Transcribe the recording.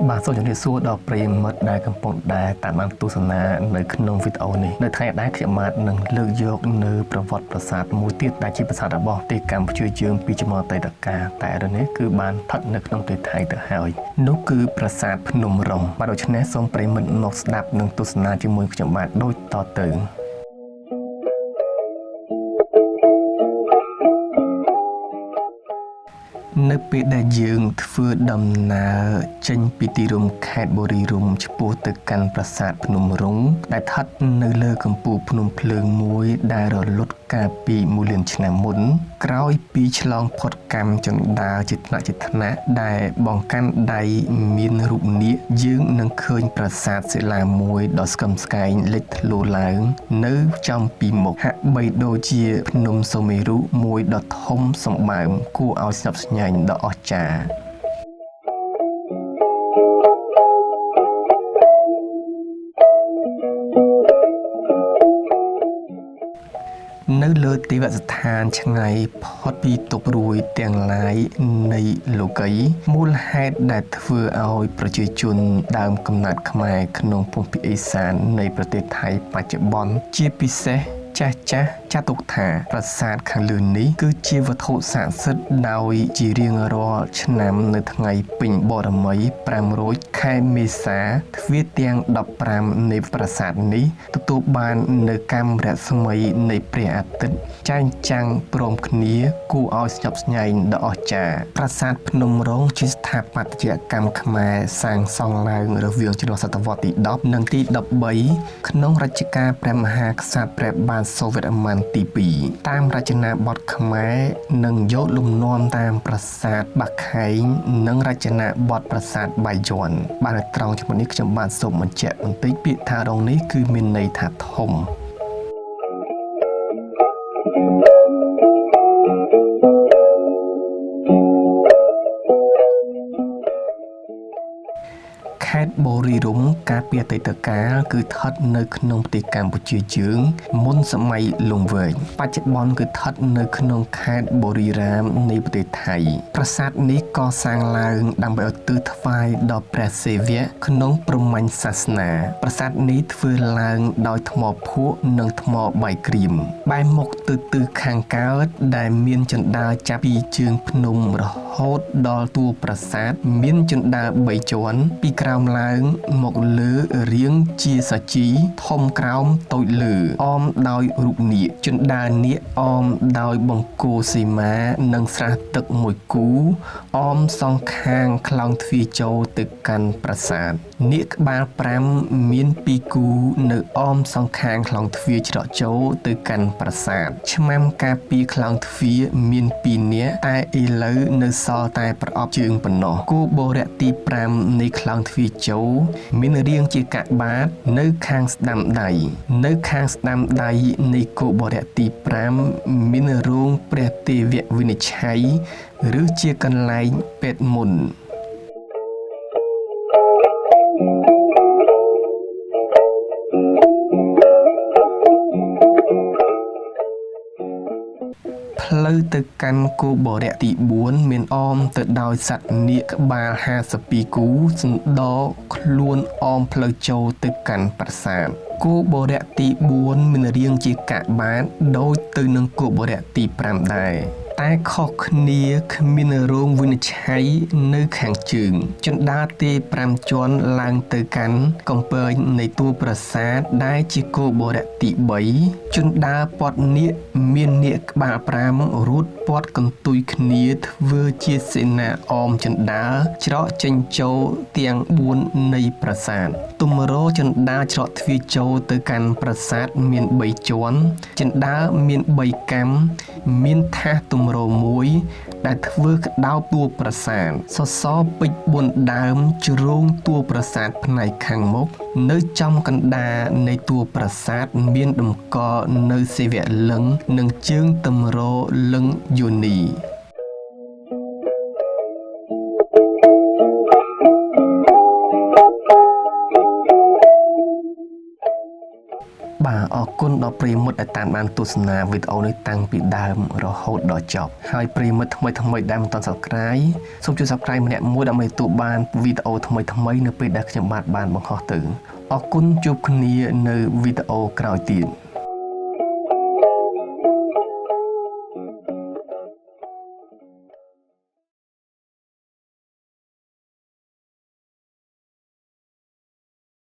បាទសូមជម្រាបសួរដល់ប្រិយមិត្តដែលកំពុងដែលតាមដានទស្សនានៅក្នុងវីដេអូនេះនៅថ្ងៃដែរខ្ញុំបាទនឹងលើកយកនៅប្រវត្តិប្រាសាទមួយទៀតដែលជាប្រាសាទរបស់ប្រទេសកម្ពុជាយើងពីជំនាន់អតីតកាលតែឥឡូវនេះគឺបានស្ថិតនៅក្នុងប្រទេសថៃទៅហើយនោះគឺប្រាសាទភ្នំរងបាទដូច្នេះសូមប្រិយមិត្តមកស្ដាប់និងទស្សនាជាមួយខ្ញុំបាទដូចតទៅ នៅពេលដែលយើងធ្វើដំណើរចេញពីទីរួមខេត្តបុរីរម្យឆ្ពោះទៅកាន់ប្រាសាទភ្នំរងដែលស្ថិតនៅលើកំពូលភ្នំភ្លើងមួយដែលរលត់កាលពី1លានឆ្នាំមុនក្រោយពីឆ្លងផុតកម្មជណ្ដើរជាថ្នាក់ជាថ្នាក់ដែលបង្កាន់ដៃមានរូបនាគយើងនឹងឃើញប្រាសាទសិលាមួយដ៏ស្កឹមស្កែងលេចធ្លោឡើងនៅចំពីមុខហាក់បីដូចជាភ្នំសុមេរុមួយដ៏ធំសម្បើមគួរឲ្យស្ញប់ស្ញែងដ៏អស្ចារ្យនៅលើទេវស្ថានឆ្ងាយផុតពីទុក្ខរួយទាំងឡាយនៃលោកីយ៍មូលហេតុដែលធ្វើឲ្យប្រជាជនដើមកំណើតខ្មែរក្នុងភូមិភាគឦសាននៃប្រទេសថៃបច្ចុប្បន្នជាពិសេសចាស់ចាស់ចាត់ទុកថាប្រាសាទខាងលើនេះគឺជាវត្ថុស័ក្តិសិទ្ធិដោយជារៀងរាល់ឆ្នាំនៅថ្ងៃពេញបូណ៌មី500ខែមេសាទ្វារទាំង15នៃប្រាសាទនេះទទួលបាននៅកម្មរស្មីនៃព្រះអាទិត្យចែងចាំងព្រមគ្នាគួរឲ្យស្ញប់ស្ញែងដ៏អស្ចារ្យប្រាសាទភ្នំរងជាស្ថាបត្យកម្មខ្មែរសាងសង់ឡើងរវាងចន្លោះសតវត្សទី10និងទី13ក្នុងរជ្ជកាលព្រះមហាក្សត្រព្រះបាទសូវរ្ម័នទី2តាមរចនាបថខ្មែរនិងយកលំនាំតាមប្រាសាទបាខែងនិងរចនាបថប្រាសាទបាយ័នបាទនៅត្រង់ចំណុចនេះខ្ញុំបាទសូមបញ្ជាក់បន្តិចពាក្យថារងនេះគឺមានន័យថាធំខេត្តបុរីរម្យកាលពីអតីតកាលគឺស្ថិតនៅក្នុងប្រទេសកម្ពុជាជើងមុនសម័យលង្វែកបច្ចុប្បន្នគឺស្ថិតនៅក្នុងខេត្តបុរីរាមនៃប្រទេសថៃប្រាសាទនេះកសាងឡើងដើម្បីឧទ្ទិសថ្វាយដល់ព្រះសិវៈក្នុងព្រហ្មញ្ញសាសនាប្រាសាទនេះធ្វើឡើងដោយថ្មភក់និងថ្មបាយក្រៀមបែរមុខទៅទិសខាងកើតដែលមានជណ្ដើរចាប់ពីជើងភ្នំរហូតដល់តួប្រាសាទមានជណ្ដើរ3ជាន់ពីក្រោមឡើងមកលើរាងជាសាជីធំក្រោមតូចលើអមដោយរូបនាគជណ្ដើរនាគអមដោយបង្គោលសីមានិងស្រះទឹកមួយគូអមសងខាងខ្លោងទ្វារចូលទៅកាន់ប្រាសាទនាគក្បាល5មាន2គូនៅអមសងខាងខ្លោងទ្វារច្រកចូលទៅកាន់ប្រាសាទឆ្មាំការពារខ្លោងទ្វារមាន2នាក់តែឥឡូវនៅសល់តែប្រអប់ជើងប៉ុណ្ណោះគូបុរៈទី5នៃខ្លោងទ្វារចូលមានរាងជាកាកបាទនៅខាងស្ដាំដៃនៅខាងស្ដាំដៃនៃគោបុរៈទី5មានរោងព្រះទេវវិនិច្ឆ័យឬជាកន្លែងពេទ្យមន្តផ្លូវទៅកាន់គោបុរៈទី4មានអមទៅដោយសត្វនាគក្បាល52គូសណ្ដោខ្លួនអមផ្លូវចូលទៅកាន់ប្រាសាទគោបុរៈទី4មានរាងជាកាកបាទដូចទៅនឹងគោបុរៈទី5ដែរតែខុសគ្នាគ្មានរោងវិនិច្ឆ័យនៅខាងជើងជណ្ដើរទេ5ជាន់ឡើងទៅកាន់កំពែងនៃតួប្រាសាទដែលជាគោបុរៈទី3ជណ្ដើរព័ទ្ធនាគមាននាគក្បាល5រូតព័ទ្ធកន្ទុយគ្នាធ្វើជាសេនាអមជណ្ដើរច្រកចេញចូលទាំង4នៃប្រាសាទទម្រជណ្ដើរច្រកទ្វារចូលទៅកាន់ប្រាសាទមាន3ជាន់ជណ្ដើរមាន3កម្មមានថាសទម្រមួយដែលធ្វើក្តោបតួប្រាសាទសសរពេជ្រ4ដើមជ្រងតួប្រាសាទផ្នែកខាងមុខនៅចំកណ្ដាលនៃតួប្រាសាទមានតម្កល់នៅសិវលិង្គនិងជើងទម្រលិង្គយោនី បាទ បាទអរគុណដល់ប្រិយមិត្តដែលតាមបានទស្សនាវីដេអូនេះតាំងពីដើមរហូតដល់ចប់ហើយប្រិយមិត្តថ្មីថ្មីដែលមិនទាន់ Subscribe សូមជួយ Subscribe ម្នាក់មួយដើម្បីទទួលបានវីដេអូថ្មីថ្មីនៅពេលដែលខ្ញុំបាទបានបង្ហោះទៅអរគុណជួបគ្នានៅវីដេអូក្រោយទៀត។